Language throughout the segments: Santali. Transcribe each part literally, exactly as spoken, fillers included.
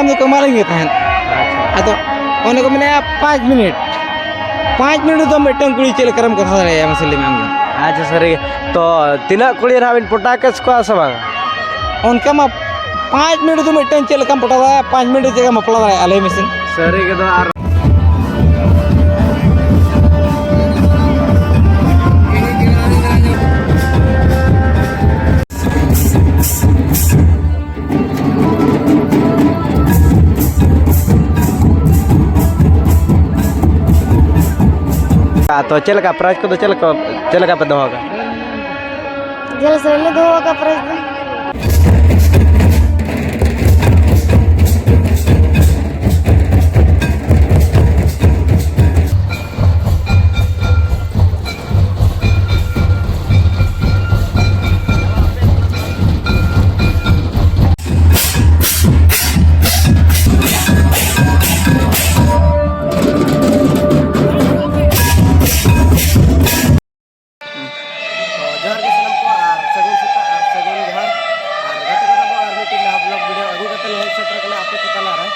ᱟᱢ ᱫᱚ ᱠᱚ ᱮᱢᱟᱞᱤᱧ ᱜᱮ ᱛᱟᱦᱮᱸᱫ᱾ ᱟᱪᱪᱷᱟ᱾ ᱟᱫᱚ ᱚᱱᱮ ᱠᱚ ᱢᱮᱱᱟ ᱯᱟᱸᱪ ᱢᱤᱱᱤᱴ, ᱯᱟᱸᱪ ᱢᱤᱱᱤᱴ ᱫᱚ ᱢᱤᱫᱴᱟᱝ ᱠᱩᱲᱤ ᱪᱮᱫ ᱞᱮᱠᱟᱨᱮᱢ ᱠᱟᱛᱷᱟ ᱫᱟᱲᱮᱭᱟᱭᱟ ᱢᱟᱥᱮ ᱞᱟᱹᱭ ᱢᱮ ᱟᱢ ᱜᱮ? ᱟᱪᱪᱷᱟ, ᱥᱟᱹᱨᱤ ᱜᱮ᱾ ᱛᱚ ᱛᱤᱱᱟᱹᱜ ᱠᱩᱲᱤ ᱱᱟᱦᱟᱜ ᱵᱤᱱ ᱯᱚᱴᱟᱣ ᱠᱮᱫ ᱠᱚᱣᱟ ᱥᱮ ᱵᱟᱝ? ᱚᱱᱠᱟ ᱢᱟ ᱯᱟᱸᱪ ᱢᱤᱱᱤᱴ ᱫᱚ ᱢᱤᱫᱴᱟᱝ ᱪᱮᱫ ᱞᱮᱠᱟᱢ ᱯᱚᱴᱟᱣ ᱫᱟᱲᱮᱭᱟᱜᱼᱟ, ᱯᱟᱸᱪ ᱢᱤᱱᱤᱴ ᱪᱮᱫ ᱞᱮᱠᱟᱢ ᱵᱟᱯᱞᱟ ᱫᱟᱲᱮᱭᱟᱜᱼᱟ ᱞᱟᱹᱭ ᱢᱮᱥᱮ? ᱥᱟᱹᱨᱤ ᱜᱮ ᱫᱚ ᱟᱨ ᱛᱚ ᱪᱮᱫ ᱞᱮᱠᱟ ᱯᱨᱟᱭᱤᱡᱽ ᱠᱚᱫᱚ ᱪᱮᱫ ᱞᱮᱠᱟ, ᱪᱮᱫ ᱞᱮᱠᱟ ᱯᱮ ᱫᱚᱦᱚ ᱟᱠᱟᱫᱟ? ᱡᱮᱞ ᱥᱮ ᱞᱮ ᱫᱚᱦᱚ ᱟᱠᱟᱫ ᱯᱨᱟᱭᱤᱡᱽ ᱫᱚ᱾ ᱛᱚ, ᱡᱚᱦᱟᱨ ᱜᱮ ᱥᱟᱱᱟᱢ ᱠᱚ ᱟᱨ ᱥᱟᱹᱜᱩᱱ ᱥᱮᱛᱟᱜ ᱟᱨ ᱥᱟᱹᱜᱩᱱ ᱡᱚᱦᱟᱨ᱾ ᱟᱨ ᱜᱟᱛᱮ ᱠᱚ ᱛᱟᱵᱚ ᱟᱨ ᱢᱤᱫᱴᱤᱡ ᱱᱟᱣᱟ vlog video ᱟᱹᱜᱩ ᱠᱟᱛᱮ ᱞᱮ ᱦᱮᱡ ᱥᱮᱴᱮᱨ ᱠᱟᱱᱟ ᱟᱯᱮ ᱠᱚ ᱛᱟᱞᱟ ᱨᱮ᱾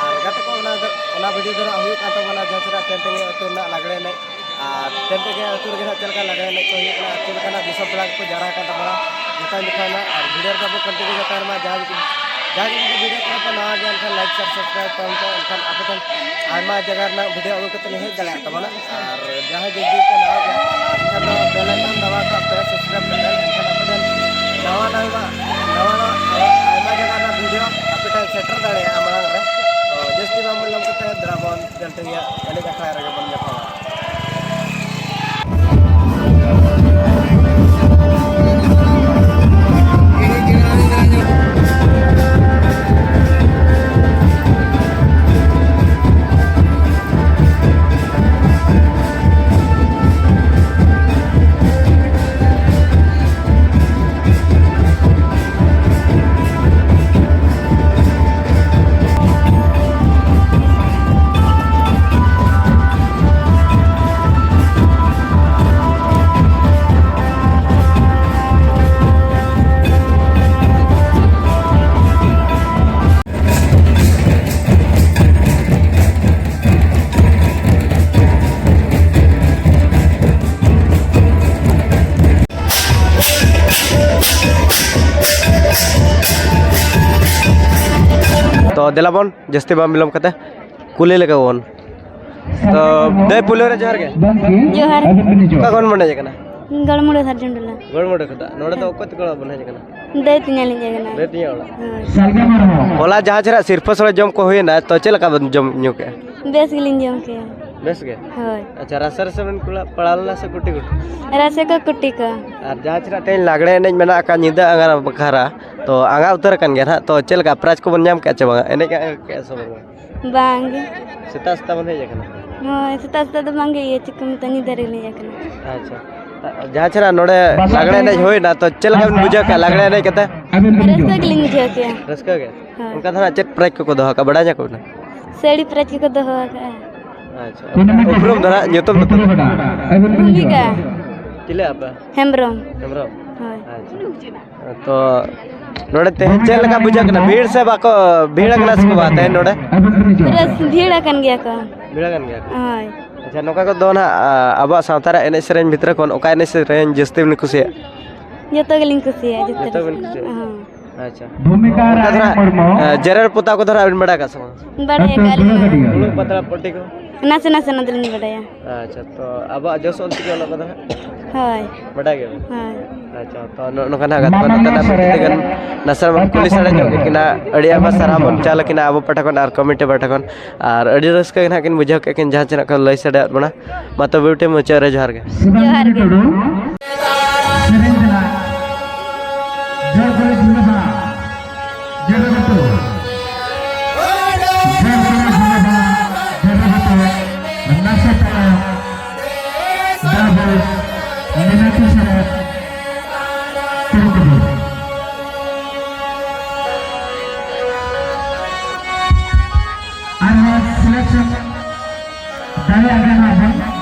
ᱟᱨ ᱜᱟᱛᱮ ᱠᱚ ᱚᱱᱟ ᱫᱚ, ᱚᱱᱟ video ᱫᱚ ᱱᱟᱜ ᱦᱩᱭᱩᱜ ᱠᱟᱱ ᱛᱟᱵᱚᱱᱟ ᱡᱟᱦᱟᱸ ᱥᱮᱫ ᱴᱮᱱᱴ ᱨᱮ ᱟᱹᱛᱩ ᱨᱮᱱᱟᱜ ᱞᱟᱜᱽᱲᱮ ᱮᱱᱮᱡ᱾ ᱟᱨ ᱴᱮᱱᱴ ᱨᱮᱜᱮ ᱟᱹᱛᱩ ᱨᱮᱜᱮ ᱱᱟᱜ ᱪᱮᱫ ᱞᱮᱠᱟ ᱞᱟᱜᱽᱲᱮ ᱮᱱᱮᱡ ᱠᱚ ᱦᱩᱭᱩᱜ ᱠᱟᱱᱟ ᱟᱨ ᱪᱮᱫ ᱞᱮᱠᱟᱱᱟᱜ ᱫᱤᱥᱚᱢ ᱯᱮᱲᱟ ᱠᱚᱠᱚ ᱡᱟᱣᱨᱟ ᱟᱠᱟᱱ ᱛᱟᱵᱚᱱᱟ ᱡᱚᱛᱚ ᱡᱚᱠᱷᱟ ᱱᱟᱜ᱾ ᱟᱨ video ᱨᱮ ᱛᱟᱵᱚ continue ᱜᱮ ᱛᱟᱦᱮᱱ ᱢᱟ᱾ ᱡᱟᱦᱟᱸᱭ ᱡᱩᱫᱤ, ᱡᱟᱦᱟᱸᱭ ᱡᱩᱫᱤ video ᱠᱚᱨᱮ ᱯᱮ ᱱᱟᱣᱟ ᱜᱮᱭᱟ ᱮᱱᱠᱷᱟᱱ like, share, subscribe ᱛᱟᱵᱚᱱ ᱯᱮ᱾ ᱮᱱᱠᱷᱟᱱ ᱟᱯᱮ ᱴᱷᱮᱱ ᱟᱭᱢᱟ ᱡᱟᱭᱜᱟ ᱨᱮᱱᱟᱜ video ᱟᱹᱜᱩ ᱠᱟᱛᱮ ᱞᱮ ᱦᱮᱡ ᱫᱟᱲᱮᱭᱟᱜ ᱛᱟᱵᱚᱱᱟ᱾ ᱟᱨ ᱡᱟᱦᱟᱸᱭ ᱡᱩᱫᱤ ᱯᱮ ᱱᱟᱣᱟ ᱜᱮᱭᱟ, ᱮᱱᱠᱷᱟᱱ ᱫᱚ bell icon ᱫᱟᱵᱟᱣ ᱠᱟᱜ ᱯᱮ, subscribe ᱠᱟᱛᱮ᱾ ᱮᱱᱠᱷᱟᱱ ᱟᱯᱮ ᱴᱷᱮᱱ ᱱᱟᱣᱟ ᱱᱟᱣᱟ, ᱱᱟᱣᱟ ᱱᱟᱣᱟ ᱟᱭᱢᱟ ᱡᱟᱭᱜᱟ ᱨᱮᱱᱟᱜ video ᱟᱯᱮ ᱴᱷᱮᱱ ᱥᱮᱴᱮᱨ ᱫᱟᱲᱮᱭᱟᱜᱼᱟ ᱢᱟᱲᱟᱝ ᱨᱮ᱾ ᱛᱚ, ᱡᱟᱹᱥᱛᱤ ᱵᱟᱝ ᱵᱤᱞᱚᱢ ᱠᱟᱛᱮ ᱫᱮᱞᱟ ᱵᱚᱱ ᱴᱮᱱᱴ ᱨᱮᱭᱟᱜ ᱮᱱᱮᱡ ᱟᱠᱷᱲᱟ ᱨᱮᱜᱮ ᱵᱚᱱ ᱧᱟᱯᱟᱢᱟ᱾ ᱫᱮᱞᱟ ᱵᱚᱱ, ᱡᱟᱹᱥᱛᱤ ᱵᱟᱝ ᱵᱤᱞᱚᱢ ᱠᱟᱛᱮ ᱠᱩᱞᱤ ᱞᱮᱜᱮ ᱵᱚᱱ᱾ ᱛᱚ ᱫᱟᱹᱭ, ᱯᱩᱭᱞᱩ ᱨᱮ ᱡᱚᱦᱟᱨ ᱜᱮ᱾ ᱡᱚᱦᱟᱨ᱾ ᱚᱠᱟ ᱠᱷᱚᱱ ᱵᱚᱱ ᱦᱮᱡ ᱟᱠᱟᱱᱟ? ᱜᱚᱲᱢᱩᱲᱟ ᱥᱟᱨᱡᱚᱢ ᱴᱚᱞᱟ᱾ ᱜᱚᱲᱢᱩᱲᱟ ᱠᱷᱚᱱ᱾ ᱱᱚᱰᱮ ᱫᱚ ᱚᱠᱚᱭ ᱛᱟᱠᱚ ᱚᱲᱟᱜ ᱵᱚᱱ ᱦᱮᱡ ᱟᱠᱟᱱᱟ? ᱫᱟᱹᱭ ᱛᱤᱧ ᱟᱹᱞᱤᱧ ᱦᱮᱡ ᱟᱠᱟᱱᱟ᱾ ᱫᱟᱹᱭ ᱛᱤᱧᱟᱹ ᱚᱲᱟᱜ᱾ ᱦᱳᱭ᱾ ᱦᱚᱞᱟ ᱡᱟᱦᱟᱸ ᱪᱮᱦᱨᱟ ᱥᱤᱨᱯᱟᱹ ᱥᱚᱲᱮ ᱡᱚᱢ ᱠᱚ ᱦᱩᱭᱮᱱᱟ, ᱛᱚ ᱪᱮᱫ ᱞᱮᱠᱟ ᱵᱮᱱ ᱡᱚᱢ ᱧᱩ ᱠᱮᱜᱼᱟ? ᱵᱮᱥ ᱜᱮᱞᱤᱧ ᱡᱚᱢ ᱠᱮᱜᱼᱟ᱾ ᱵᱮᱥ ᱜᱮ? ᱦᱳᱭ᱾ ᱟᱪᱪᱷᱟ, ᱨᱟᱥᱮ ᱨᱟᱥᱮ ᱵᱮᱱ ᱠᱩᱞᱟ-, ᱯᱟᱲᱟᱣ ᱞᱮᱱᱟ ᱥᱮ ᱠᱩᱴᱤ ᱠᱩᱴᱤ? ᱨᱟᱥᱮ ᱠᱚ ᱠᱩᱴᱤ ᱠᱚ᱾ ᱟᱨ ᱡᱟᱦᱟᱸ ᱪᱮᱦᱨᱟ ᱛᱮᱦᱮᱧ ᱞᱟᱜᱽᱲᱮ ᱮᱱᱮᱡ ᱢᱮᱱᱟᱜ ᱟᱠᱟᱫ ᱧᱤᱫᱟᱹ ᱟᱸᱜᱟ ᱵᱟᱠᱷᱨᱟ, ᱛᱚ ᱟᱸᱜᱟ ᱩᱛᱟᱹᱨ ᱟᱠᱟᱱ ᱜᱮᱭᱟ ᱱᱟᱦᱟᱜ, ᱛᱚ ᱪᱮᱫ ᱞᱮᱠᱟ prize ᱠᱚᱵᱚᱱ ᱧᱟᱢ ᱠᱮᱜᱼᱟ ᱪᱮ ᱵᱟᱝᱟ? ᱮᱱᱮᱡ ᱠᱮᱜᱼᱟ ᱥᱮ ᱵᱟᱝᱟ? ᱵᱟᱝ ᱜᱮ᱾ ᱥᱮᱛᱟᱜ ᱥᱮᱛᱟᱜ ᱵᱚᱱ ᱦᱮᱡ ᱟᱠᱟᱱᱟ᱾ ᱦᱳᱭ, ᱥᱮᱛᱟᱜ ᱥᱮᱛᱟᱜ ᱫᱚ ᱵᱟᱝ ᱜᱮ, ᱤᱭᱟᱹ, ᱪᱮᱫ ᱠᱚ ᱢᱮᱛᱟᱜᱼᱟ, ᱧᱤᱫᱟᱹ ᱨᱮᱞᱤᱧ ᱦᱮᱡ ᱟᱠᱟᱱᱟ᱾ ᱟᱪᱪᱷᱟ, ᱡᱟᱦᱟᱸ ᱪᱮᱦᱨᱟ ᱱᱚᱰᱮ ᱞᱟᱜᱽᱲᱮ ᱮᱱᱮᱡ ᱦᱩᱭᱱᱟ, ᱛᱚ ᱪᱮᱫ ᱞᱮᱠᱟ ᱵᱮᱱ ᱵᱩᱡᱷᱟᱹᱣ ᱠᱮᱜᱼᱟ ᱞᱟᱜᱽᱲᱮ ᱮᱱᱮᱡ ᱠᱟᱛᱮ? ᱨᱟᱹᱥᱠᱟᱹ ᱜᱮᱞᱤᱧ ᱵᱩᱡᱷᱟᱹᱣ ᱠᱮᱜᱼᱟ᱾ ᱨᱟᱹᱥᱠᱟᱹ ᱜᱮ? ᱦᱳᱭ᱾ ᱚᱱᱠᱟ ᱫᱚ ᱦᱟᱸᱜ ᱪᱮᱫ prize ᱠᱚᱠᱚ ᱫᱚᱦᱚ ᱠᱟᱜᱼᱟ, ᱵᱟᱲᱟᱭ ᱧᱟᱢ ᱠᱚᱜᱼᱟ? ᱥᱟᱹᱲᱤ prize ᱠᱚᱠᱚ ᱫᱚᱦᱚ ᱠᱟᱜᱼᱟ᱾ ᱟᱪᱪᱷᱟ, ᱩᱯᱨᱩᱢ ᱫᱚ ᱦᱟᱸᱜ, ᱧᱩᱛᱩᱢ ᱫᱚ? ᱵᱷᱩᱢᱤᱠᱟ᱾ ᱪᱤᱞᱤ ᱟᱯᱮ? ᱦᱮᱢᱵᱨᱚᱢ᱾ ᱦᱮᱢᱵᱨᱚᱢ? ᱦᱳᱭ᱾ ᱟᱪᱪᱷᱟ᱾ ᱛᱚ ᱱᱚᱰᱮ ᱛᱮᱦᱮᱧ ᱪᱮᱫ ᱞᱮᱠᱟ ᱵᱩᱡᱷᱟᱹᱜ ᱠᱟᱱᱟ? ᱵᱷᱤᱲ ᱥᱮ ᱵᱟᱠᱚ ᱵᱷᱤᱲ ᱟᱠᱟᱱᱟ ᱥᱮ ᱠᱚ ᱵᱟᱝ ᱛᱮᱦᱮᱧ ᱱᱚᱰᱮ? ᱯᱩᱨᱟᱹ ᱵᱷᱤᱲ ᱟᱠᱟᱱ ᱜᱮᱭᱟ ᱠᱚ᱾ ᱵᱷᱤᱲ ᱟᱠᱟᱱ ᱜᱮᱭᱟ ᱠᱚ? ᱦᱳᱭ᱾ ᱟᱪᱪᱷᱟ, ᱱᱚᱝᱠᱟ ᱠᱚ ᱫᱚ ᱱᱟᱦᱟᱜ, ᱟ, ᱟᱵᱚᱣᱟᱜ ᱥᱟᱶᱛᱟ ᱨᱮᱭᱟᱜ ᱮᱱᱮᱡ ᱥᱮᱨᱮᱧ ᱵᱷᱤᱛᱨᱤ ᱠᱷᱚᱱ ᱚᱠᱟ ᱮᱱᱮᱡ ᱥᱮᱨᱮᱧ ᱡᱟᱹᱥᱛᱤ ᱵᱤᱱ ᱠᱩᱥᱤᱭᱟᱜᱼᱟ? ᱡᱚᱛᱚ ᱜᱮᱞᱤᱧ ᱠᱩᱥᱤᱭᱟᱜᱼᱟ, ᱡᱚᱛᱚ ᱡᱚᱛᱚ ᱜᱮ᱾ ᱵᱤᱱ ᱠᱩᱥᱤᱭᱟᱜᱼᱟ? ᱦᱚᱸ᱾ ᱟᱪᱪᱷᱟ᱾ ᱚᱱᱠᱟ ᱫᱚ ᱱᱟᱦᱟᱜ, ᱟ, ᱡᱮᱨᱮᱲ ᱯᱚᱛᱟᱣ ᱠᱚᱫᱚ ᱱᱟᱦᱟᱜ ᱵᱤᱱ ᱵᱟᱲᱟᱭ ᱟᱠᱟᱫ ᱥᱮ ᱵᱟᱝ? ᱵᱟᱲᱟᱭ ᱟᱠᱟᱫ ᱞᱤᱧ᱾ ᱯᱷᱩᱲᱩᱜ ᱯᱟᱛᱲᱟ ᱯᱟᱹᱴᱤ ᱠᱚ? ᱱᱟᱥᱮ ᱱᱟᱥᱮ ᱚᱱᱟ ᱫᱚᱞᱤᱧ ᱵᱟᱰᱟᱭᱟ᱾ ᱟᱪᱪᱷᱟ, ᱛᱚ ᱟᱵᱚᱣᱟᱜ ᱡᱚᱥ ᱚᱞ ᱪᱤᱠᱤ ᱚᱞᱚᱜ ᱠᱚᱫᱚ ᱱᱟᱦᱟᱜ? ᱦᱳᱭ᱾ ᱵᱟᱰᱟᱭ ᱜᱮᱭᱟ ᱵᱤᱱ? ᱦᱳᱭ᱾ ᱟᱪᱪᱷᱟ, ᱛᱚ ᱱᱚᱜᱼᱚ ᱱᱚᱝᱠᱟ ᱱᱟᱦᱟᱜ ᱜᱟᱛᱮ ᱜᱟᱱ ᱱᱟᱥᱮ ᱵᱚᱱ ᱠᱩᱞᱤ ᱥᱟᱰᱮ ᱧᱚᱜ ᱠᱮᱫ ᱠᱤᱱᱟ᱾ ᱟᱹᱰᱤ ᱟᱭᱢᱟ ᱥᱟᱨᱦᱟᱣ ᱵᱚᱱ ᱪᱟᱞ ᱟᱹᱠᱤᱱᱟ ᱟᱵᱚ ᱯᱟᱦᱴᱟ ᱠᱷᱚᱱ ᱟᱨ committee ᱯᱟᱦᱴᱟ ᱠᱷᱚᱱ᱾ ᱟᱨ ᱟᱹᱰᱤ ᱨᱟᱹᱥᱠᱟᱹ ᱜᱮ ᱱᱟᱦᱟᱜ ᱠᱤᱱ ᱵᱩᱡᱷᱟᱹᱣ ᱠᱮᱫ ᱠᱤᱱ ᱡᱟᱦᱟᱸ ᱪᱮ ᱱᱟᱦᱟᱜ ᱠᱚ ᱞᱟᱹᱭ ᱥᱟᱰᱮᱭᱟᱫ ᱵᱚᱱᱟ᱾ ᱢᱟ ᱛᱚᱵᱮ ᱵᱤᱴᱤ, ᱢᱩᱪᱟᱹᱫ ᱨᱮ ᱡᱚᱦᱟᱨ ᱜᱮ᱾ ᱡᱚᱦᱟᱨ ᱜᱮ᱾ ᱥᱮᱨᱮᱧ ᱫᱚ ᱱᱟᱦᱟᱜ ᱡᱚᱭ ᱠᱚᱞᱮᱡᱽ ᱡᱤᱞᱟᱹ ᱡᱚᱭ ᱠᱚᱞᱮᱡᱽ ᱡᱤᱞᱟᱹ ᱱᱟᱥᱮ ᱛᱟᱭᱚᱢ ᱫᱟᱵᱚ ᱢᱤᱱᱟᱠᱥᱤ ᱥᱚᱨᱮᱱ ᱠᱩᱲᱤ ᱠᱚᱫᱚ᱾ ᱟᱨᱦᱚᱸ selection ᱫᱟᱲᱮᱭᱟᱜ ᱜᱮᱭᱟ ᱱᱟᱜ ᱵᱚᱱ᱾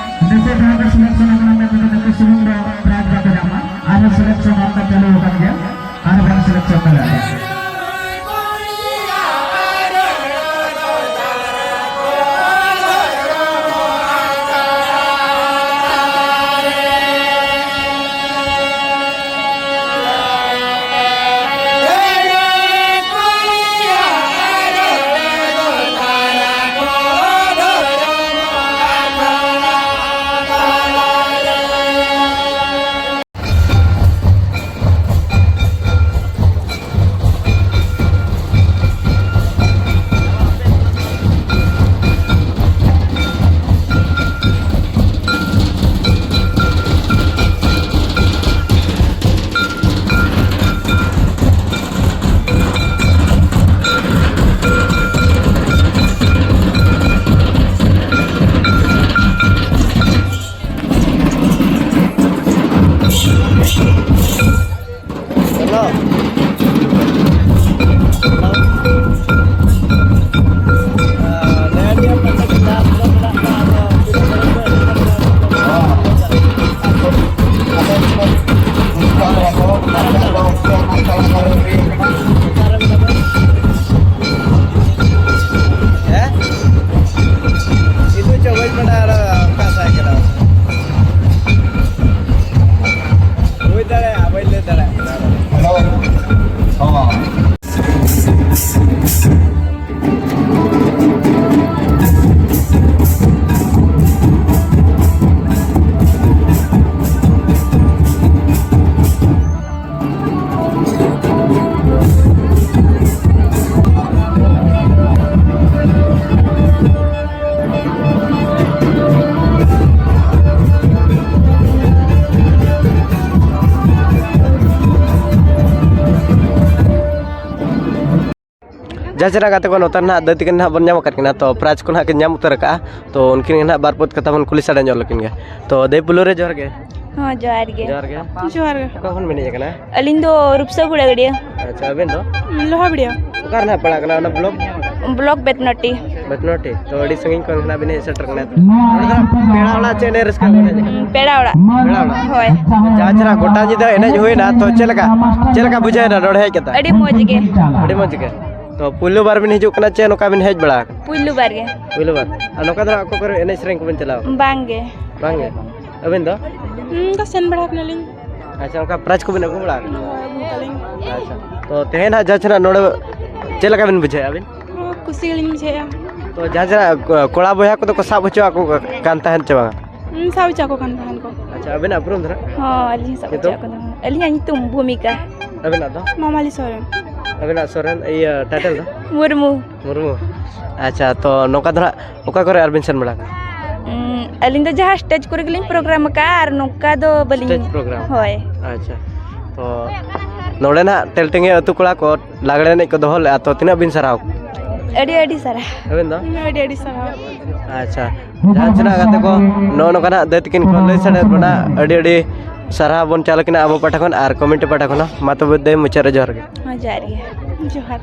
ᱱᱤᱛᱚᱜ ᱡᱟᱦᱟᱸ ᱠᱚ selection ᱟᱠᱟᱱᱟ, ᱢᱮᱱᱛᱮ ᱱᱩᱠᱩ ᱥᱩᱢᱩᱝ ᱫᱚ prize ᱵᱟᱠᱚ ᱧᱟᱢᱟ᱾ ᱟᱨᱦᱚᱸ selection ᱚᱱᱠᱟ ᱪᱟᱹᱞᱩ ᱟᱠᱟᱱ ᱜᱮᱭᱟ, ᱟᱨᱦᱚᱸ ᱵᱚᱱ selection ᱫᱟᱲᱮᱭᱟᱜ ᱜᱮᱭᱟ᱾ ᱟᱪᱪᱷᱟ ᱜᱟᱛᱮ ᱠᱚ, ᱱᱚᱛᱮ ᱱᱟᱦᱟᱜ ᱫᱟᱹᱭ ᱛᱟᱹᱠᱤᱱ ᱱᱟᱦᱟᱜ ᱵᱚᱱ ᱧᱟᱢ ᱟᱠᱟᱫ ᱠᱤᱱᱟ, ᱛᱚ ᱯᱨᱟᱭᱤᱡᱽ ᱠᱚ ᱱᱟᱦᱟᱜ ᱠᱤᱱ ᱧᱟᱢ ᱩᱛᱟᱹᱨ ᱟᱠᱟᱫᱼᱟ᱾ ᱛᱚ ᱩᱱᱠᱤᱱ ᱜᱮ ᱱᱟᱦᱟᱜ ᱵᱟᱨ ᱯᱚᱫ ᱠᱟᱛᱷᱟ ᱵᱚᱱ ᱠᱩᱞᱤ ᱥᱟᱰᱮ ᱧᱚᱜ ᱞᱮᱠᱤᱱ ᱜᱮ᱾ ᱛᱚ ᱫᱟᱹᱭ ᱯᱩᱭᱞᱩ ᱨᱮ ᱡᱚᱦᱟᱨ ᱜᱮ᱾ ᱦᱚᱸ, ᱡᱚᱦᱟᱨ ᱜᱮ᱾ ᱡᱚᱦᱟᱨ ᱜᱮ᱾ ᱚᱠᱟ ᱠᱷᱚᱱ ᱵᱤᱱ ᱦᱮᱡ ᱟᱠᱟᱱᱟ? ᱟᱹᱞᱤᱧ ᱫᱚ ᱨᱩᱯᱥᱟᱹ ᱜᱩᱲᱟᱹ ᱜᱟᱹᱰᱭᱟᱹ᱾ ᱟᱪᱪᱷᱟ, ᱟᱹᱵᱤᱱ ᱫᱚ? ᱞᱳᱦᱟ ᱵᱤᱲᱤᱭᱟ᱾ ᱚᱠᱟ ᱨᱮ ᱱᱟᱦᱟᱜ ᱯᱟᱲᱟᱜ ᱠᱟᱱᱟ ᱚᱱᱟ ᱵᱞᱚᱠ? ᱵᱞᱚᱠ ᱵᱮᱛᱱᱚᱴᱤ᱾ ᱵᱮᱛᱱᱚᱴᱤ᱾ ᱛᱚ ᱟᱹᱰᱤ ᱥᱟᱺᱜᱤᱧ ᱠᱷᱚᱱ ᱱᱟᱦᱟᱜ ᱵᱤᱱ ᱦᱮᱡ ᱥᱮᱴᱮᱨ ᱠᱟᱱᱟ᱾ ᱱᱚᱰᱮ ᱫᱚ ᱯᱮᱲᱟ ᱚᱲᱟᱜ ᱪᱮᱫ ᱮᱱᱮᱡ ᱨᱟᱹᱥᱠᱟᱹ ᱠᱚ ᱮᱱᱮᱡ ᱠᱟᱱᱟ? ᱯᱮᱲᱟ ᱚᱲᱟᱜ᱾ ᱯᱮᱲᱟ ᱚᱲᱟᱜ᱾ ᱦᱳᱭ᱾ ᱡᱟᱦᱟᱸ ᱪᱮᱦᱨᱟ ᱜᱚᱴᱟ ᱧᱤᱫᱟᱹ ᱮᱱᱮᱡ ᱦᱩᱭᱱᱟ, ᱛᱚ ᱪᱮᱫ ᱞᱮᱠᱟ, ᱪᱮᱫ ᱞᱮᱠᱟ ᱵᱩᱡᱷᱟᱹᱣ ᱮᱱᱟ ᱱᱚᱰᱮ ᱦᱮᱡ ᱠᱟᱛᱮ? ᱟᱹᱰᱤ ᱢᱚᱡᱽ ᱜᱮ᱾ ᱟᱹᱰᱤ ᱢᱚᱡᱽ ᱜᱮ᱾ ᱛᱚ ᱯᱩᱭᱞᱩ ᱵᱟᱨ ᱵᱤᱱ ᱦᱤᱡᱩᱜ ᱠᱟᱱᱟ ᱪᱮ ᱱᱚᱝᱠᱟ ᱵᱤᱱ ᱦᱮᱡ ᱵᱟᱲᱟ ᱟᱠᱟᱱᱟ? ᱯᱩᱭᱞᱩ ᱵᱟᱨ ᱜᱮ᱾ ᱯᱩᱭᱞᱩ ᱵᱟᱨ᱾ ᱟᱨ ᱱᱚᱝᱠᱟ ᱫᱚ ᱚᱠᱟ ᱠᱚᱨᱮ ᱮᱱᱮᱡ ᱥᱮᱨᱮᱧ ᱠᱚᱵᱤᱱ ᱪᱟᱞᱟᱣ ᱟᱠᱟᱱᱟ? ᱵᱟᱝ ᱜᱮ᱾ ᱵᱟᱝ ᱜᱮ? ᱟᱹᱵᱤᱱ ᱫᱚ? ᱦᱩᱸ, ᱚᱱᱠᱟ ᱥᱮᱱ ᱵᱟᱲᱟ ᱠᱟᱱᱟᱞᱤᱧ᱾ ᱟᱪᱪᱷᱟ, ᱚᱱᱠᱟ ᱯᱨᱟᱭᱤᱡᱽ ᱠᱚᱵᱤᱱ ᱟᱹᱜᱩ ᱵᱟᱲᱟ ᱟᱠᱟᱫᱟ? ᱦᱳᱭ, ᱟᱹᱜᱩ ᱠᱟᱜ ᱞᱤᱧ᱾ ᱟᱪᱪᱷᱟ, ᱛᱚ ᱛᱮᱦᱮᱧ ᱦᱟᱸᱜ ᱡᱟᱦᱟᱸ ᱪᱮ ᱱᱟᱜ ᱱᱚᱰᱮ ᱪᱮᱫ ᱞᱮᱠᱟ ᱵᱤᱱ ᱵᱩᱡᱷᱟᱹᱣᱮᱫᱼᱟ ᱟᱹᱵᱤᱱ? ᱦᱚᱸ, ᱠᱩᱥᱤ ᱜᱮᱞᱤᱧ ᱵᱩᱡᱷᱟᱹᱣᱮᱫᱼᱟ᱾ ᱛᱚ ᱡᱟᱦᱟᱸ ᱪᱮ ᱱᱟᱜ ᱠᱚ-, ᱠᱚᱲᱟ ᱵᱚᱭᱦᱟ ᱠᱚᱫᱚ ᱠᱚ ᱥᱟᱵ ᱦᱚᱪᱚᱣᱟᱜ ᱠᱚ ᱠᱟᱱ ᱛᱟᱦᱮᱸᱫ ᱪᱮ ᱵᱟᱝᱟ? ᱦᱩᱸ, ᱥᱟᱵ ᱦᱚᱪᱚ ᱟᱠᱚ ᱠᱟᱱ ᱛᱟᱦᱮᱸᱫ ᱠᱚ᱾ ᱟᱪᱪᱷᱟ, ᱟᱹᱵᱤᱱᱟᱜ ᱩᱯᱨᱩᱢ ᱫᱚ ᱱᱟᱜ? ᱦᱚᱸ, ᱟᱹᱞᱤᱧ ᱥᱟᱵ ᱧᱩᱛᱩᱢ? ᱦᱚᱪᱚ ᱟᱠᱚ ᱠᱟᱱᱟ᱾ ᱟᱹᱞᱤᱧᱟᱜ ᱧᱩᱛᱩᱢ ᱵᱷᱩᱢᱤᱠᱟ᱾ ᱟᱹᱵᱤᱱᱟᱜ ᱫᱚ? ᱢᱟᱢᱟᱞᱤ ᱥᱚᱨᱮᱱ᱾ ᱟᱹᱵᱤᱱᱟᱜ ᱥᱚᱨᱮᱱ, ᱤᱭᱟᱹ, title ᱫᱚ? ᱢᱩᱨᱢᱩ᱾ ᱢᱩᱨᱢᱩ᱾ ᱟᱪᱪᱷᱟ, ᱛᱚ ᱱᱚᱝᱠᱟ ᱫᱚ ᱱᱟᱜ ᱚᱠᱟ ᱠᱚᱨᱮ ᱟᱨ ᱵᱤᱱ ᱥᱮᱱ ᱵᱟᱲᱟ ᱟᱠᱟᱱᱟ? ᱩᱸ, ᱟᱹᱞᱤᱧ ᱫᱚ ᱡᱟᱦᱟᱸ stage ᱠᱚᱨᱮ ᱜᱮᱞᱤᱧ program ᱟᱠᱟᱫᱼᱟ, ᱟᱨ ᱱᱚᱝᱠᱟ ᱫᱚ ᱵᱟᱹᱞᱤᱧ᱾ Stage program? ᱦᱳᱭ᱾ ᱟᱪᱪᱷᱟ, ᱛᱚ ᱱᱚᱰᱮ ᱱᱟᱜ ᱴᱮᱞᱴᱤᱝᱜᱤ ᱟᱹᱛᱩ ᱠᱚᱲᱟ ᱠᱚ ᱞᱟᱜᱽᱲᱮ ᱮᱱᱮᱡ ᱠᱚ ᱫᱚᱦᱚ ᱞᱮᱫᱼᱟ, ᱛᱚ ᱛᱤᱱᱟᱹᱜ ᱵᱤᱱ ᱥᱟᱨᱦᱟᱣ? ᱟᱹᱰᱤ ᱟᱹᱰᱤ ᱥᱟᱨᱦᱟᱣ᱾ ᱟᱹᱵᱤᱱ ᱫᱚ? ᱦᱩᱸ, ᱟᱹᱰᱤ ᱟᱹᱰᱤ ᱥᱟᱨᱦᱟᱣ᱾ ᱟᱪᱪᱷᱟ, ᱡᱟᱦᱟᱸ ᱛᱤᱱᱟᱹᱜ ᱜᱟᱛᱮ ᱠᱚ ᱱᱚᱜᱼᱚ ᱱᱚᱝᱠᱟ ᱱᱟᱜ ᱫᱟᱹᱭ ᱛᱟᱹᱠᱤᱱ ᱠᱚ ᱞᱟᱹᱭ ᱥᱟᱰᱮᱭᱟᱫ ᱵᱚᱱᱟ, ᱟᱹᱰᱤ ᱟᱹᱰᱤ ᱥᱟᱨᱦᱟᱣ ᱵᱚᱱ ᱪᱟᱞ ᱟᱹᱠᱤᱱᱟ ᱟᱵᱚ ᱯᱟᱦᱴᱟ ᱠᱷᱚᱱ ᱟᱨ committee ᱯᱟᱦᱴᱟ ᱠᱷᱚᱱ ᱦᱚᱸ᱾ ᱢᱟ ᱛᱚᱵᱮ ᱫᱟᱹᱭ, ᱢᱩᱪᱟᱹᱫ ᱨᱮ ᱡᱚᱦᱟᱨ ᱜᱮ᱾ ᱦᱚᱸ, ᱡᱚᱦᱟᱨ ᱜᱮ᱾ ᱡᱚᱦᱟᱨ᱾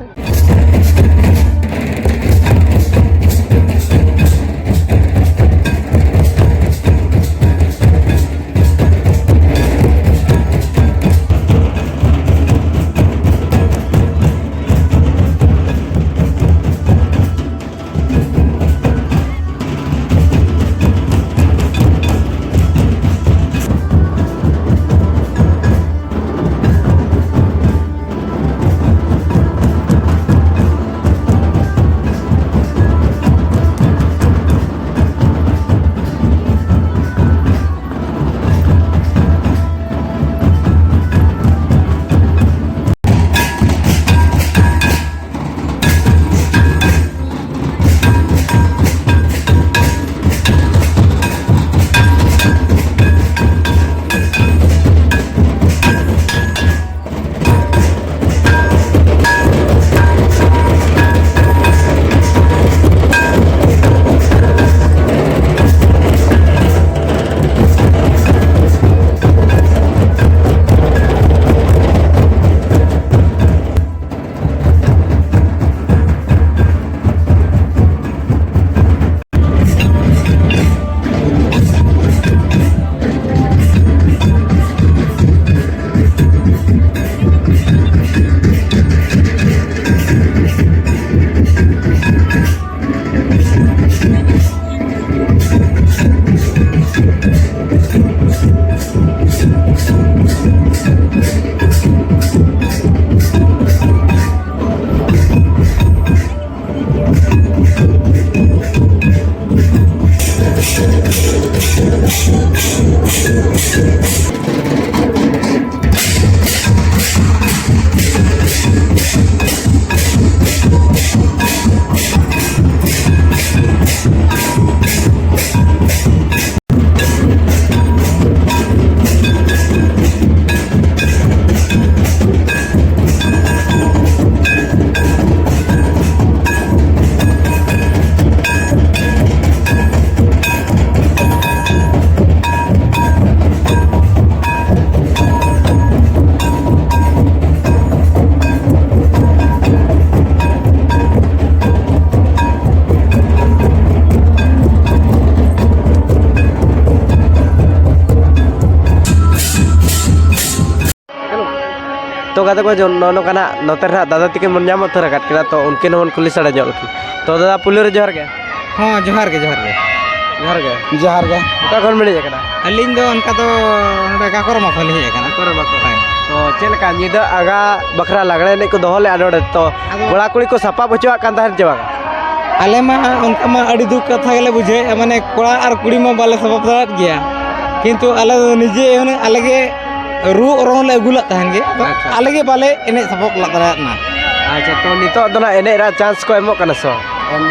ᱵᱚᱸᱜᱟ ᱛᱟᱠᱚ ᱡᱚ-, ᱱᱚᱜᱼᱚ ᱱᱚᱝᱠᱟᱱᱟᱜ ᱱᱚᱛᱮ ᱨᱮ ᱦᱟᱸᱜ ᱫᱟᱫᱟ ᱛᱟᱹᱠᱤᱱ ᱵᱚᱱ ᱧᱟᱢ ᱩᱛᱟᱹᱨ ᱟᱠᱟᱫ ᱠᱤᱱᱟ, ᱛᱚ ᱩᱱᱠᱤᱱ ᱦᱚᱸᱵᱚᱱ ᱠᱩᱞᱤ ᱥᱟᱰᱮ ᱧᱚᱜ ᱞᱮᱠᱤᱱ᱾ ᱛᱚ ᱫᱟᱫᱟ, ᱯᱩᱭᱞᱩ ᱨᱮ ᱡᱚᱦᱟᱨ ᱜᱮ᱾ ᱦᱚᱸ, ᱡᱚᱦᱟᱨ ᱜᱮ, ᱡᱚᱦᱟᱨ ᱜᱮ᱾ ᱡᱚᱦᱟᱨ ᱜᱮ᱾ ᱡᱚᱦᱟᱨ ᱜᱮ᱾ ᱚᱠᱟ ᱠᱷᱚᱱ ᱵᱤᱱ ᱦᱮᱡ ᱟᱠᱟᱱᱟ? ᱟᱹᱞᱤᱧ ᱫᱚ ᱚᱱᱠᱟ ᱫᱚ ᱱᱚᱰᱮ ᱠᱟᱠᱚᱨᱢᱟ ᱠᱷᱚᱱ ᱞᱤᱧ ᱦᱮᱡ ᱟᱠᱟᱱᱟ᱾ ᱠᱟᱠᱚᱨᱢᱟ ᱠᱷᱚᱱ᱾ ᱦᱳᱭ᱾ ᱛᱚ ᱪᱮᱫ ᱞᱮᱠᱟ ᱧᱤᱫᱟᱹ ᱟᱸᱜᱟ ᱵᱟᱠᱷᱨᱟ ᱞᱟᱜᱽᱲᱮ ᱮᱱᱮᱡ ᱠᱚ ᱫᱚᱦᱚ ᱞᱮᱫᱼᱟ ᱱᱚᱰᱮ, ᱛᱚ ᱟᱫᱚ ᱠᱚᱲᱟ ᱠᱩᱲᱤ ᱠᱚ ᱥᱟᱯᱟᱵ ᱦᱚᱪᱚᱣᱟᱜ ᱠᱟᱱ ᱛᱟᱦᱮᱸᱫ ᱪᱮ ᱵᱟᱝ? ᱟᱞᱮ ᱢᱟ ᱚᱱᱠᱟ ᱢᱟ ᱟᱹᱰᱤ ᱫᱩᱠ ᱠᱟᱛᱷᱟ ᱜᱮᱞᱮ ᱵᱩᱡᱷᱟᱹᱣᱮᱫᱼᱟ, ᱢᱟᱱᱮ ᱠᱚᱲᱟ ᱟᱨ ᱠᱩᱲᱤ ᱢᱟ ᱵᱟᱞᱮ ᱥᱟᱯᱟᱵ ᱫᱟᱲᱮᱭᱟᱜ ᱜᱮᱭᱟ, ᱠᱤᱱᱛᱩ ᱟᱞᱮ ᱫᱚ ᱱᱤᱡᱮ ᱦᱩᱱᱟᱹᱝ ᱟᱞᱮ ᱜᱮ ᱨᱩ ᱚᱨᱚᱝ ᱞᱮ ᱟᱹᱜᱩ ᱞᱮᱫ ᱛᱟᱦᱮᱱ ᱜᱮ, ᱟᱫᱚ ᱟᱪᱪᱷᱟ᱾ ᱟᱞᱮ ᱜᱮ ᱵᱟᱞᱮ ᱮᱱᱮᱡ ᱥᱟᱯᱚᱜ ᱞᱟᱜ ᱫᱟᱲᱮᱭᱟᱜ ᱠᱟᱱᱟ᱾ ᱟᱪᱪᱷᱟ, ᱛᱚ ᱱᱤᱛᱚᱜ ᱫᱚ ᱱᱟᱜ ᱮᱱᱮᱡ ᱨᱮᱭᱟᱜ ᱪᱟᱱᱥ ᱠᱚ ᱮᱢᱚᱜ ᱠᱟᱱᱟ ᱥᱮ ᱵᱟᱝ?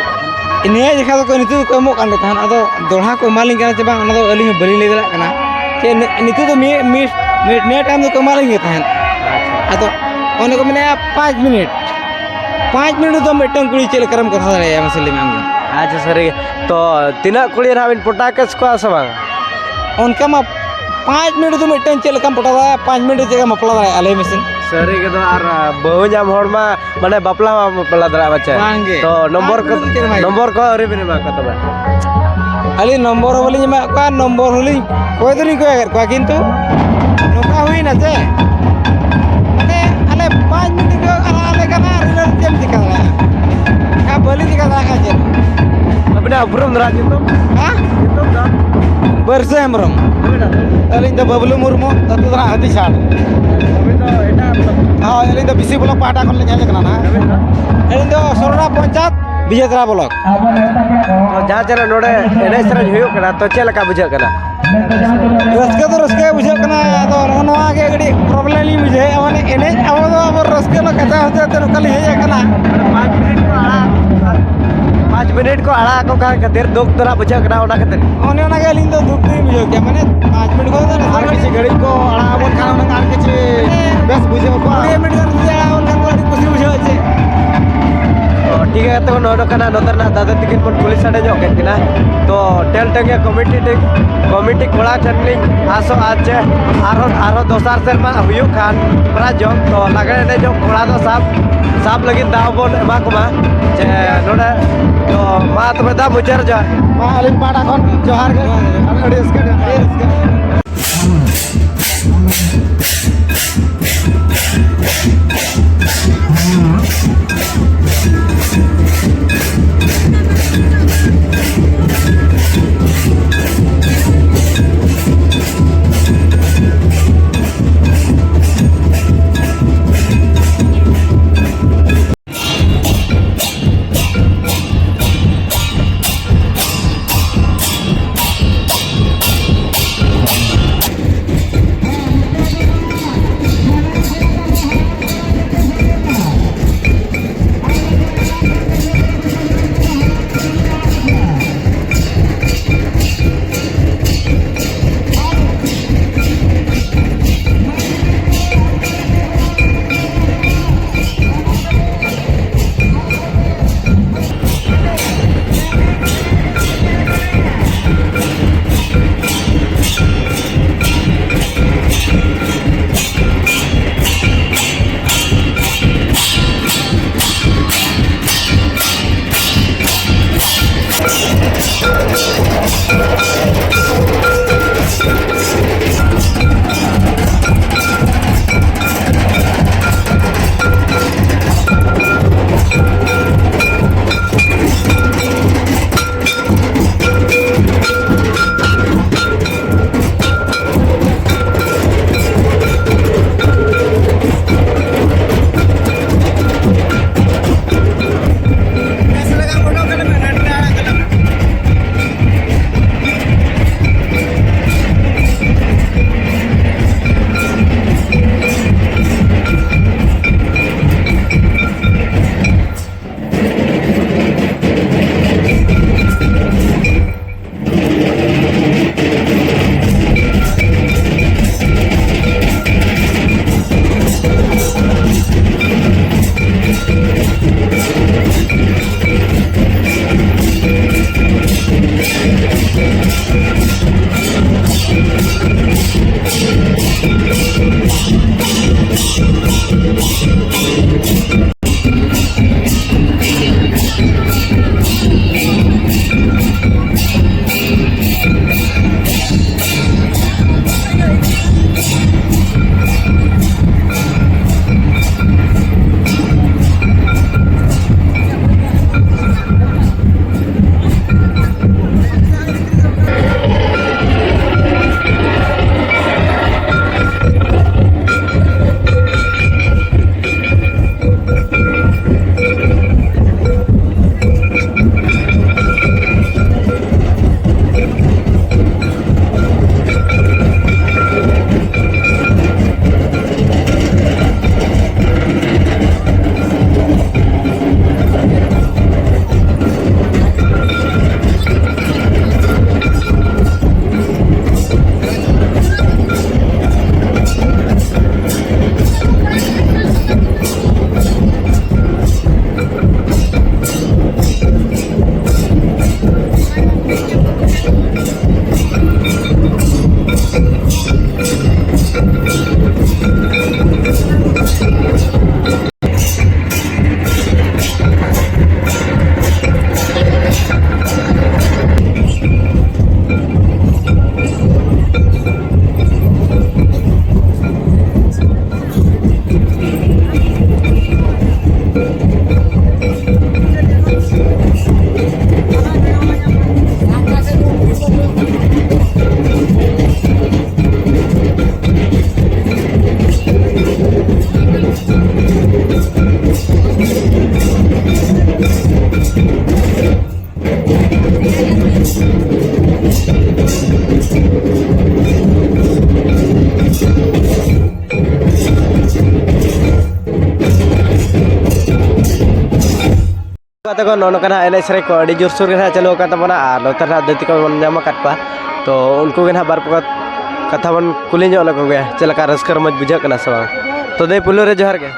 ᱱᱤᱭᱟᱹ ᱡᱚᱠᱷᱟ ᱫᱚᱠᱚ ᱱᱤᱛᱚᱜ ᱫᱚᱠᱚ ᱮᱢᱚᱜ ᱠᱟᱱ ᱜᱮ ᱛᱟᱦᱮᱱ, ᱟᱫᱚ ᱫᱚᱲᱦᱟ ᱠᱚ ᱮᱢᱟᱞᱤᱧ ᱠᱟᱱᱟ ᱪᱮ ᱵᱟᱝ, ᱚᱱᱟ ᱫᱚ ᱟᱹᱞᱤᱧ ᱦᱚᱸ ᱵᱟᱹᱞᱤᱧ ᱞᱟᱹᱭ ᱫᱟᱲᱮᱭᱟᱜ ᱠᱟᱱᱟ᱾ ᱪᱮ ᱱᱤ-, ᱱᱤᱛᱚᱜ ᱫᱚ ᱢᱤᱫ, ᱢᱤᱫ, ᱢᱤᱫ, ᱱᱤᱭᱟᱹ ᱴᱟᱭᱤᱢ ᱫᱚᱠᱚ ᱮᱢᱟᱞᱤᱧ ᱜᱮ ᱛᱟᱦᱮᱸᱫ᱾ ᱟᱪᱪᱷᱟ᱾ ᱟᱫᱚ ᱚᱱᱮ ᱠᱚ ᱢᱮᱱᱟ ᱯᱟᱸᱪ ᱢᱤᱱᱤᱴ, ᱯᱟᱸᱪ ᱢᱤᱱᱤᱴ ᱫᱚ ᱢᱤᱫᱴᱟᱝ ᱠᱩᱲᱤ ᱪᱮᱫ ᱞᱮᱠᱟᱨᱮᱢ ᱠᱟᱛᱷᱟ ᱫᱟᱲᱮᱭᱟᱜᱼᱟ, ᱢᱟᱥᱮ ᱞᱟᱹᱭ ᱢᱮ ᱟᱢ ᱜᱮ? ᱟᱪᱪᱷᱟ, ᱥᱟᱹᱨᱤ ᱜᱮ᱾ ᱛᱚ ᱛᱤᱱᱟᱹᱜ ᱠᱩᱲᱤ ᱱᱟᱦᱟᱜ ᱵᱤᱱ ᱯᱚᱴᱟᱣ ᱠᱮᱥ ᱠᱚᱣᱟ ᱥᱮ ᱵᱟᱝ? ᱚᱱᱠᱟ ᱢᱟ ᱯᱟᱸᱪ ᱢᱤᱱᱤᱴ ᱫᱚ ᱢᱤᱫᱴᱟᱝ ᱪᱮᱫ ᱞᱮᱠᱟᱢ ᱯᱚᱴᱟᱣ ᱫᱟᱲᱮᱭᱟᱜᱼᱟ, ᱯᱟᱸᱪ ᱢᱤᱱᱤᱴ ᱨᱮ ᱪᱮᱫ ᱞᱮᱠᱟᱢ ᱵᱟᱯᱞᱟ ᱫᱟᱲᱮᱭᱟᱜᱼᱟ, ᱞᱟᱹᱭ ᱢᱮᱥᱮ? ᱥᱟᱹᱨᱤ ᱜᱮ ᱫᱚ, ᱟᱨ ᱵᱟᱹᱦᱩ ᱧᱟᱢ ᱦᱚᱲ ᱢᱟ ᱢᱟᱱᱮ ᱵᱟᱯᱞᱟ ᱦᱚᱸ ᱵᱟᱯᱞᱟ ᱫᱟᱲᱮᱭᱟᱜᱼᱟ ᱵᱟᱪᱮ? ᱵᱟᱝᱜᱮ᱾ ᱛᱚ ᱱᱚᱢᱵᱚᱨ ᱠᱚ, ᱟᱨ ᱪᱮᱫ ᱦᱚᱸ ᱵᱟᱝ᱾ ᱱᱚᱢᱵᱚᱨ ᱠᱚ ᱟᱹᱣᱨᱤ ᱵᱤᱱ ᱮᱢᱟ ᱠᱚᱣᱟ ᱛᱚᱵᱮ? ᱟᱹᱞᱤᱧ ᱱᱚᱢᱵᱚᱨ ᱦᱚᱸ ᱵᱟᱹᱞᱤᱧ ᱮᱢᱟᱜ ᱠᱚᱣᱟ, ᱱᱚᱢᱵᱚᱨ ᱦᱚᱸᱞᱤᱧ ᱠᱚᱭ ᱫᱚᱞᱤᱧ ᱠᱚᱭ ᱠᱮᱫ ᱠᱚᱣᱟ, ᱠᱤᱱᱛᱩ ᱱᱚᱝᱠᱟ ᱦᱩᱭᱱᱟ ᱥᱮ, ᱢᱟᱱᱮ ᱟᱞᱮ ᱯᱟᱸᱪ ᱢᱤᱱᱤᱴ ᱠᱚ ᱟᱲᱟᱜ ᱟᱞᱮ ᱠᱟᱱᱟ ᱟᱨ ᱤᱱᱟᱹ ᱪᱮᱫ ᱮᱢ ᱪᱤᱠᱟᱹ ᱫᱟᱲᱮᱭᱟᱜᱼᱟ? ᱟᱨ ᱵᱟᱹᱞᱤᱧ ᱪᱤᱠᱟᱹ ᱫᱟᱲᱮᱭᱟᱜ ᱠᱟᱱᱟ ᱪᱮᱫ᱾ ᱟᱹᱵᱤᱱᱟᱜ ᱩᱯᱨᱩᱢ ᱫᱷᱟᱨᱟ ᱧᱩᱛᱩᱢ? ᱦᱮᱸ? ᱧᱩᱛᱩᱢ ᱫᱚ? ᱵᱟᱹᱨᱥᱟᱹ ᱦᱮᱢᱵᱨᱚᱢ᱾ ᱟᱹᱵᱤᱱᱟᱜ ᱫᱚ? ᱟᱹᱞᱤᱧ ᱫᱚ ᱵᱟᱹᱵᱞᱩ ᱢᱩᱨᱢᱩ, ᱟᱹᱛᱩ ᱫᱚ ᱱᱟᱦᱟᱜ ᱦᱟᱹᱛᱤᱥᱟᱲ᱾ ᱟᱹᱵᱤᱱ ᱫᱚ ᱮᱴᱟᱜ ᱵᱞᱚᱠ? ᱦᱳᱭ, ᱟᱹᱞᱤᱧ ᱫᱚ ᱵᱤᱥᱤ ᱵᱞᱚᱠ ᱯᱟᱦᱴᱟ ᱠᱷᱚᱱ ᱞᱤᱧ ᱦᱮᱡ ᱟᱠᱟᱱᱟ ᱱᱟᱦᱟᱜ᱾ ᱟᱹᱵᱤᱱ ᱫᱚ? ᱟᱹᱞᱤᱧ ᱫᱚ ᱥᱚᱨᱚᱲᱟ ᱯᱚᱧᱪᱟᱭᱮᱛ, ᱵᱤᱡᱮᱛᱨᱟ ᱵᱞᱚᱠ᱾ ᱛᱚ ᱡᱟᱦᱟᱸ ᱪᱮᱫ ᱱᱚᱰᱮ ᱮᱱᱮᱡ ᱥᱮᱨᱮᱧ ᱦᱩᱭᱩᱜ ᱠᱟᱱᱟ, ᱛᱚ ᱪᱮᱫ ᱞᱮᱠᱟ ᱵᱩᱡᱷᱟᱹᱜ ᱠᱟᱱᱟ? ᱨᱟᱹᱥᱠᱟᱹ ᱫᱚ ᱨᱟᱹᱥᱠᱟᱹ ᱵᱩᱡᱷᱟᱹᱜ ᱠᱟᱱᱟ, ᱟᱫᱚ ᱱᱚᱜᱼᱚ ᱱᱚᱣᱟ ᱜᱮ ᱠᱟᱹᱴᱤᱡ ᱯᱨᱚᱵᱞᱮᱢ ᱞᱤᱧ ᱵᱩᱡᱷᱟᱹᱣᱮᱫᱼᱟ, ᱢᱟᱱᱮ ᱮᱱᱮᱡ ᱟᱵᱚ ᱫᱚ ᱟᱵᱚ ᱨᱟᱹᱥᱠᱟᱹ ᱨᱮᱱᱟᱜ ᱠᱟᱛᱷᱟ ᱦᱚᱛᱮ ᱛᱮ ᱱᱚᱝᱠᱟ ᱞᱤᱧ ᱦᱮᱡ ᱟᱠᱟᱱᱟ᱾ ᱯᱟᱸᱪ ᱢᱤᱱᱤᱴ ᱠᱚ ᱟᱲᱟᱜ, ᱯᱟᱸᱪ ᱢᱤᱱᱤᱴ ᱠᱚ ᱟᱲᱟᱜ ᱟᱠᱚ ᱠᱟᱱ ᱠᱷᱟᱹᱛᱤᱨ ᱫᱩᱠ ᱫᱚ ᱱᱟᱜ ᱵᱩᱡᱷᱟᱹᱜ ᱠᱟᱱᱟ, ᱚᱱᱟ ᱠᱷᱟᱹᱛᱤᱨ᱾ ᱚᱱᱮ ᱚᱱᱟ ᱜᱮ ᱟᱹᱞᱤᱧ ᱫᱚ ᱫᱩᱠ ᱞᱤᱧ ᱵᱩᱡᱷᱟᱹᱣ ᱠᱮᱫᱟ, ᱢᱟᱱᱮ ᱯᱟᱸᱪ ᱢᱤᱱᱤᱴ ᱠᱷᱚᱱ ᱫᱚ ᱟᱨ ᱠᱤᱪᱷᱩ ᱜᱷᱟᱹᱲᱤᱡ ᱠᱚ ᱟᱲᱟᱜ ᱟᱵᱚᱱ ᱠᱷᱟᱱ ᱦᱩᱱᱟᱹᱝ ᱟᱨ ᱠᱤᱪᱷᱩ ᱵᱮᱥ ᱵᱩᱡᱷᱟᱹᱣ ᱠᱚᱜᱼᱟ᱾ ᱠᱩᱲᱤ ᱢᱤᱱᱤᱴ ᱜᱟᱱ ᱡᱩᱫᱤ ᱟᱲᱟᱜ ᱟᱵᱚᱱ ᱠᱷᱟᱱ ᱟᱹᱰᱤ ᱠᱩᱥᱤ ᱵᱩᱡᱷᱟᱹᱜᱼᱟ ᱪᱮ᱾ ᱛᱚ ᱴᱷᱤᱠ ᱜᱮᱭᱟ, ᱛᱚ ᱱᱚᱰᱮ ᱠᱷᱚᱱᱟᱜ ᱱᱚᱛᱮ ᱨᱮᱱᱟᱜ ᱫᱟᱫᱟ ᱛᱟᱹᱠᱤᱱ ᱵᱚᱱ ᱠᱩᱞᱤ ᱥᱟᱰᱮ ᱧᱚᱜ ᱠᱮᱫ ᱠᱤᱱᱟ᱾ ᱛᱚ ᱴᱮᱞ ᱴᱟᱺᱜᱤᱭᱟᱹ ᱠᱚᱢᱤᱴᱤ ᱴᱷᱮᱱ, ᱠᱚᱢᱤᱴᱤ ᱠᱚᱲᱟ ᱴᱷᱮᱱ ᱞᱤᱧ ᱟᱥᱚᱜᱼᱟ ᱡᱮ ᱟᱨᱦᱚᱸ, ᱟᱨᱦᱚᱸ ᱫᱚᱥᱟᱨ ᱥᱮᱨᱢᱟ ᱦᱩᱭᱩᱜ ᱠᱷᱟᱱ ᱯᱨᱟᱭᱤᱡᱽ ᱡᱚᱢ, ᱛᱚ ᱞᱟᱜᱽᱲᱮ ᱮᱱᱮᱡ ᱡᱚᱢ ᱠᱚᱲᱟ ᱫᱚ ᱥᱟᱵ, ᱥᱟᱵ ᱞᱟᱹᱜᱤᱫ ᱫᱟᱣ ᱵᱚᱱ ᱮᱢᱟ ᱠᱚᱢᱟ᱾ ᱡᱮ ᱱᱚᱰᱮ, ᱛᱚ ᱢᱟ ᱛᱚᱵᱮ ᱫᱟ ᱢᱩᱪᱟᱹᱫ ᱨᱮ ᱡᱚᱦᱟᱨ᱾ ᱢᱟ ᱟᱹᱞᱤᱧ ᱯᱟᱦᱴᱟ ᱠᱷᱚᱱ ᱡᱚᱦᱟᱨ ᱜᱮ, ᱟᱹᱰᱤ ᱨᱟᱹᱥᱠᱟᱹ ᱜᱮ᱾ ᱟᱹᱰᱤ ᱨᱟᱹᱥᱠᱟᱹ᱾ ᱛᱟᱠᱚ ᱱᱚᱜᱼᱚ ᱱᱚᱝᱠᱟ ᱱᱟᱦᱟᱜ ᱮᱱᱮᱡ ᱥᱮᱨᱮᱧ ᱠᱚ ᱟᱹᱰᱤ ᱡᱳᱨᱥᱳᱨ ᱜᱮ ᱱᱟᱦᱟᱜ ᱪᱟᱹᱞᱩ ᱟᱠᱟᱱ ᱛᱟᱵᱚᱱᱟ, ᱟᱨ ᱱᱚᱛᱮ ᱱᱟᱦᱟᱜ ᱫᱟᱹᱭ ᱛᱟᱠᱚ ᱵᱚᱱ ᱧᱟᱢ ᱟᱠᱟᱫ ᱠᱚᱣᱟ᱾ ᱛᱚ ᱩᱱᱠᱩ ᱜᱮ ᱱᱟᱦᱟᱜ ᱵᱟᱨ ᱯᱮ ᱠᱟᱛᱷᱟ ᱵᱚᱱ ᱠᱩᱞᱤ ᱧᱚᱜ ᱞᱮᱠᱚ ᱜᱮᱭᱟ, ᱪᱮᱫ ᱞᱮᱠᱟ ᱨᱟᱹᱥᱠᱟᱹ ᱨᱚᱢᱚᱡᱽ ᱵᱩᱡᱷᱟᱹᱜ ᱠᱟᱱᱟ ᱥᱮ ᱵᱟᱝ? ᱛᱚ ᱫᱟᱹᱭ, ᱯᱩᱭᱞᱩ ᱨᱮ ᱡᱚᱦᱟᱨ ᱜᱮ᱾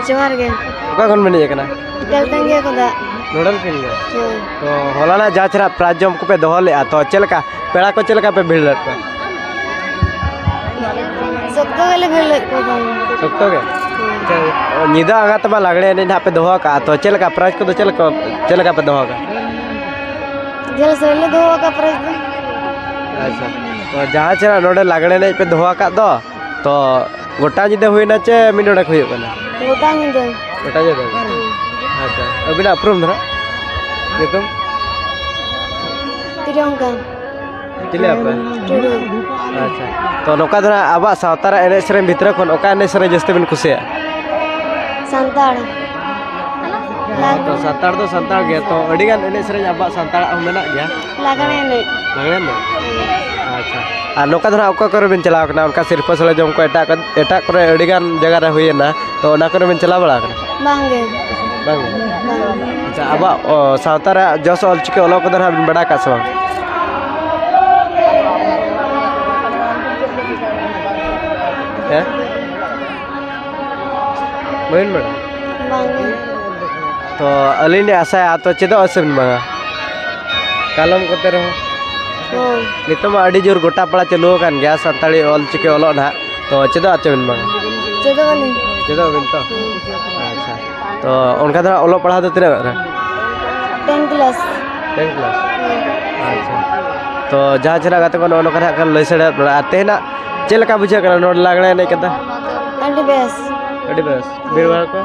ᱡᱚᱦᱟᱨ ᱜᱮ᱾ ᱚᱠᱟ ᱠᱷᱚᱱ ᱵᱮᱱ ᱦᱮᱡ ᱟᱠᱟᱱᱟ? ᱛᱮᱞᱛᱟᱝᱜᱤᱭᱟ ᱠᱚᱫᱟ᱾ ᱱᱚᱰᱮᱱ ᱠᱟᱱ ᱜᱮᱭᱟ᱾ ᱦᱳᱭ᱾ ᱛᱚ ᱦᱚᱞᱟᱱᱟᱜ ᱡᱟᱦᱟᱸ ᱪᱮᱦᱨᱟ ᱯᱨᱟᱭᱤᱡᱽ ᱡᱚᱢ ᱠᱚᱯᱮ ᱫᱚᱦᱚ ᱞᱮᱫᱼᱟ, ᱛᱚ ᱪᱮᱫ ᱞᱮᱠᱟ ᱯᱮᱲᱟ ᱠᱚ ᱪᱮᱫ ᱞᱮᱠᱟ ᱯᱮ ᱵᱷᱤᱲ ᱞᱮᱫ ᱠᱚᱣᱟ? ᱥᱚᱠᱛᱚ ᱜᱮᱞᱮ ᱵᱷᱤᱲ ᱞᱮᱫ ᱠᱚᱣᱟ ᱵᱟᱝ᱾ ᱥᱚᱠᱛᱚ ᱜᱮ? ᱦᱳᱭ᱾ ᱟᱪᱪᱷᱟ, ᱧᱤᱫᱟᱹ ᱟᱸᱜᱟ ᱛᱮᱢᱟ ᱞᱟᱜᱽᱲᱮ ᱮᱱᱮᱡ ᱱᱟᱦᱟᱜ ᱯᱮ ᱫᱚᱦᱚ ᱟᱠᱟᱫᱼᱟ, ᱛᱚ ᱪᱮᱫ ᱞᱮᱠᱟ ᱯᱨᱟᱭᱤᱡᱽ ᱠᱚᱫᱚ ᱪᱮᱫ ᱞᱮᱠᱟ, ᱪᱮᱫ ᱞᱮᱠᱟ ᱯᱮ ᱫᱚᱦᱚ ᱟᱠᱟᱫᱼᱟ? ᱡᱷᱟᱹᱞ ᱥᱟᱹᱲᱤ ᱞᱮ ᱫᱚᱦᱚ ᱟᱠᱟᱫ ᱯᱨᱟᱭᱤᱡᱽ ᱫᱚ᱾ ᱟᱪᱪᱷᱟ, ᱛᱚ ᱡᱟᱦᱟᱸ ᱪᱮᱦᱨᱟ ᱱᱚᱰᱮ ᱞᱟᱜᱽᱲᱮ ᱮᱱᱮᱡ ᱯᱮ ᱫᱚᱦᱚ ᱟᱠᱟᱫ ᱫᱚ, ᱛᱚ ᱜᱚᱴᱟ ᱧᱤᱫᱟᱹ ᱦᱩᱭᱱᱟ ᱪᱮ ᱢᱤᱫ ᱰᱚᱸᱰᱮᱠ ᱦᱩᱭᱩᱜ ᱠᱟᱱᱟ? ᱜᱚᱴᱟ ᱧᱤᱫᱟᱹ᱾ ᱜᱚᱴᱟ ᱧᱤᱫᱟᱹ? ᱦᱩᱸ᱾ ᱟᱪᱪᱷᱟ, ᱟᱹᱵᱤᱱᱟᱜ ᱩᱯᱨᱩᱢ ᱫᱚ ᱱᱟᱦᱟᱜ? ᱧᱩᱛᱩᱢ? ᱯᱨᱤᱭᱚᱝᱠᱟ᱾ ᱪᱤᱞᱤ ᱟᱯᱮ? ᱴᱩᱰᱩ᱾ ᱟᱪᱪᱷᱟ, ᱛᱚ ᱱᱚᱝᱠᱟ ᱫᱚ ᱱᱟᱦᱟᱜ ᱟᱵᱚᱣᱟᱜ ᱥᱟᱶᱛᱟ ᱨᱮ ᱮᱱᱮᱡ ᱥᱮᱨᱮᱧ ᱵᱷᱤᱛᱨᱤ ᱠᱷᱚᱱ ᱚᱠᱟ ᱮᱱᱮᱡ ᱥᱮᱨᱮᱧ ᱡᱟᱹᱥᱛᱤ ᱵᱤᱱ ᱠᱩᱥᱤᱭᱟᱜᱼᱟ? ᱥᱟᱱᱛᱟᱲ᱾ ᱦᱮᱸ, ᱛᱚ ᱥᱟᱱᱛᱟᱲ ᱫᱚ ᱥᱟᱱᱛᱟᱲ ᱜᱮ, ᱛᱚ ᱟᱹᱰᱤᱜᱟᱱ ᱮᱱᱮᱡ ᱥᱮᱨᱮᱧ ᱟᱵᱚᱣᱟᱜ ᱥᱟᱱᱛᱟᱲᱟᱜ ᱦᱚᱸ ᱢᱮᱱᱟᱜ ᱜᱮᱭᱟ᱾ ᱞᱟᱜᱽᱬᱮ ᱮᱱᱮᱡ᱾ ᱞᱟᱜᱽᱬᱮ ᱮᱱᱮᱡ? ᱦᱮᱸ᱾ ᱟᱪᱪᱷᱟ, ᱟᱨ ᱱᱚᱝᱠᱟ ᱫᱚ ᱱᱟᱦᱟᱜ ᱚᱠᱟ ᱠᱚᱨᱮ ᱵᱤᱱ ᱪᱟᱞᱟᱣ ᱠᱟᱱᱟ? ᱚᱱᱠᱟ ᱥᱤᱨᱯᱟᱹ ᱥᱟᱹᱲᱤ ᱡᱚᱢ ᱠᱚ ᱮᱴᱟᱜ ᱠᱚ, ᱮᱴᱟᱜ ᱠᱚᱨᱮ ᱟᱹᱰᱤᱜᱟᱱ ᱡᱟᱭᱜᱟ ᱨᱮ ᱦᱩᱭᱮᱱᱟ, ᱛᱚ ᱚᱱᱟ ᱠᱚᱨᱮ ᱵᱤᱱ ᱪᱟᱞᱟᱣ ᱵᱟᱲᱟ ᱟᱠᱟᱱᱟ? ᱵᱟᱝ ᱜᱮ᱾ ᱵᱟᱝ ᱜᱮ? ᱵᱟᱝ᱾ ᱟᱪᱪᱷᱟ, ᱟᱵᱚᱣᱟᱜ, ᱚ, ᱥᱟᱶᱛᱟ ᱨᱮᱭᱟᱜ ᱡᱚᱥ ᱚᱞ ᱪᱤᱠᱤ ᱚᱞᱚᱜ ᱠᱚᱫᱚ ᱱᱟᱦᱟᱜ ᱵᱤᱱ ᱵᱟᱲᱟᱭ ᱟᱠᱟᱫ ᱥᱮ ᱵᱟᱝ? ᱦᱮᱸ? ᱵᱟᱹᱵᱤᱱ ᱵᱟᱲᱟᱭᱟ? ᱵᱟᱝ ᱜᱮ᱾ ᱛᱚ ᱟᱹᱞᱤᱧ ᱞᱤᱧ ᱟᱥᱟᱭᱟ, ᱛᱚ ᱪᱮᱫᱚᱜ ᱟᱥᱮ ᱵᱤᱱ ᱵᱟᱝᱟ? ᱠᱟᱞᱚᱢ ᱠᱚᱛᱮ ᱨᱮᱦᱚᱸ᱾ ᱦᱳᱭ᱾ ᱱᱤᱛᱚᱜ ᱢᱟ ᱟᱹᱰᱤ ᱡᱳᱨ ᱜᱚᱴᱟ ᱯᱟᱲᱟ ᱪᱟᱹᱞᱩ ᱟᱠᱟᱱ ᱜᱮᱭᱟ ᱥᱟᱱᱛᱟᱲᱤ ᱚᱞ ᱪᱤᱠᱤ ᱚᱞᱚᱜ ᱱᱟᱦᱟᱜ, ᱛᱚ ᱪᱮᱫᱚᱜ ᱟᱪᱮ ᱵᱤᱱ ᱵᱟᱝᱟ? ᱪᱮᱫᱚᱜ ᱟᱹᱞᱤᱧ᱾ ᱪᱮᱫᱚᱜ ᱟᱵᱤᱱ ᱛᱚ? ᱦᱩᱸ᱾ ᱟᱪᱪᱷᱟ, ᱛᱚ ᱚᱱᱠᱟ ᱫᱚ ᱚᱞᱚᱜ ᱯᱟᱲᱦᱟᱣ ᱫᱚ ᱛᱤᱱᱟᱹᱜ ᱨᱮ? Ten class. Ten class? ᱦᱩᱸ᱾ ᱟᱪᱪᱷᱟ, ᱛᱚ ᱡᱟᱦᱟᱸ ᱪᱮᱦᱨᱟ ᱜᱟᱛᱮ ᱠᱚ ᱱᱚᱜᱼᱚ ᱱᱚᱝᱠᱟ ᱱᱟᱦᱟᱜ ᱠᱷᱟᱱ ᱞᱟᱹᱭ ᱥᱟᱰᱮᱭᱟᱫ ᱵᱚᱱᱟ, ᱟᱨ ᱛᱮᱦᱮᱧᱟᱜ ᱪᱮᱫ ᱞᱮᱠᱟ ᱵᱩᱡᱷᱟᱹᱜ ᱠᱟᱱᱟ ᱱᱚᱰᱮ ᱞᱟᱜᱽᱬᱮ ᱮᱱᱮᱡ ᱠᱟᱛᱮ? ᱟᱹᱰᱤ ᱵᱮᱥ᱾ ᱟᱹᱰᱤ ᱵᱮᱥ᱾ ᱵᱷᱤᱲ ᱵᱟᱲᱟ ᱠᱚ?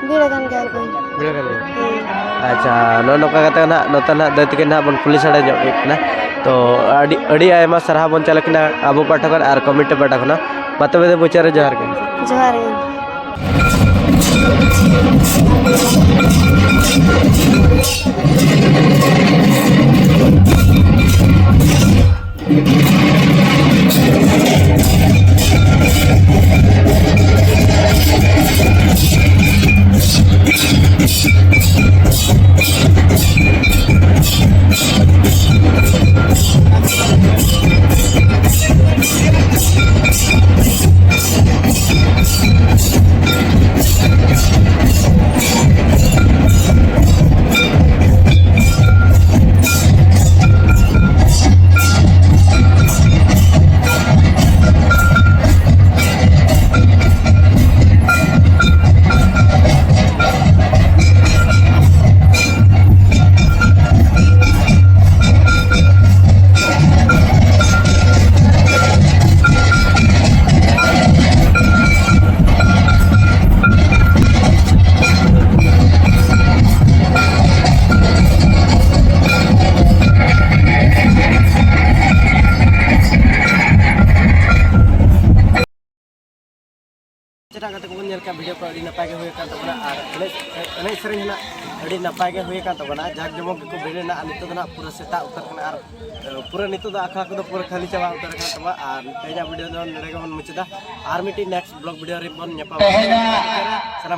ᱵᱷᱤᱲ ᱟᱠᱟᱱ ᱜᱮᱭᱟ ᱠᱚ᱾ ᱵᱷᱤᱲ ᱟᱠᱟᱱ ᱜᱮᱭᱟ? ᱦᱮᱸ᱾ ᱟᱪᱪᱷᱟ, ᱱᱚᱜᱼᱚ ᱱᱚᱝᱠᱟ ᱠᱟᱛᱮ ᱱᱟᱦᱟᱜ ᱱᱚᱛᱮ ᱱᱟᱦᱟᱜ ᱫᱟᱹᱭ ᱛᱟᱹᱠᱤᱱ ᱱᱟᱦᱟᱜ ᱵᱚᱱ ᱠᱩᱞᱤ ᱥᱟᱰᱮ ᱧᱚᱜ ᱠᱮᱫ ᱠᱤᱱᱟ᱾ ᱛᱚ ᱟᱹᱰᱤ, ᱟᱹᱰᱤ ᱟᱭᱢᱟ ᱥᱟᱨᱦᱟᱣ ᱵᱚᱱ ᱪᱟᱞ ᱟᱹᱠᱤᱱᱟ ᱟᱵᱚ ᱯᱟᱦᱴᱟ ᱠᱷᱚᱱ ᱟᱨ ᱠᱚᱢᱤᱴᱤ ᱯᱟᱦᱴᱟ ᱠᱷᱚᱱᱟᱜ᱾ ᱢᱟ ᱛᱚᱵᱮ ᱫᱚ ᱢᱩᱪᱟᱹᱫ ᱨᱮ ᱡᱚᱦᱟᱨ ᱜᱮ᱾ ᱡᱚᱦᱟᱨ ᱜᱮ᱾ ᱠᱟᱛᱮ ᱠᱚᱵᱚᱱ ᱧᱮᱞ ᱠᱮᱫ, ᱵᱷᱤᱰᱤᱭᱳ ᱠᱚ ᱟᱹᱰᱤ ᱱᱟᱯᱟᱭ ᱜᱮ ᱦᱩᱭ ᱟᱠᱟᱱ ᱛᱟᱵᱚᱱᱟ ᱟᱨ ᱮᱱᱮᱡ ᱮᱱᱮᱡ ᱥᱮᱨᱮᱧ ᱦᱚᱸ ᱱᱟᱜ ᱟᱹᱰᱤ ᱱᱟᱯᱟᱭ ᱜᱮ ᱦᱩᱭ ᱟᱠᱟᱱ ᱛᱟᱵᱚᱱᱟ, ᱡᱟᱠ ᱡᱚᱢᱚᱠ ᱜᱮᱠᱚ ᱵᱷᱤᱰᱤᱭᱳ ᱱᱟᱜ ᱱᱤᱛᱚᱜ ᱫᱚ ᱱᱟᱜ ᱯᱩᱨᱟᱹ ᱥᱮᱛᱟᱜ ᱩᱛᱟᱹᱨ ᱠᱟᱱᱟ ᱟᱨ ᱯᱩᱨᱟᱹ ᱱᱤᱛᱚᱜ ᱫᱚ ᱟᱠᱷᱲᱟ ᱠᱚᱫᱚ ᱯᱩᱨᱟᱹ ᱠᱷᱟᱹᱞᱤ ᱪᱟᱵᱟ ᱩᱛᱟᱹᱨ ᱟᱠᱟᱱ ᱛᱟᱵᱚᱱᱟ ᱟᱨ ᱛᱮᱦᱮᱧᱟᱜ ᱵᱷᱤᱰᱤᱭᱳ ᱫᱚ ᱱᱚᱰᱮ ᱜᱮᱵᱚᱱ ᱢᱩᱪᱟᱹᱫᱟ᱾ ᱟᱨ ᱢᱤᱫᱴᱤᱡ ᱱᱮᱠᱥᱴ ᱵᱞᱚᱜ ᱵᱷᱤᱰᱤᱭᱳ ᱨᱮᱵᱚᱱ ᱧᱟᱯᱟᱢᱟ᱾ ᱥᱟᱱᱟᱢ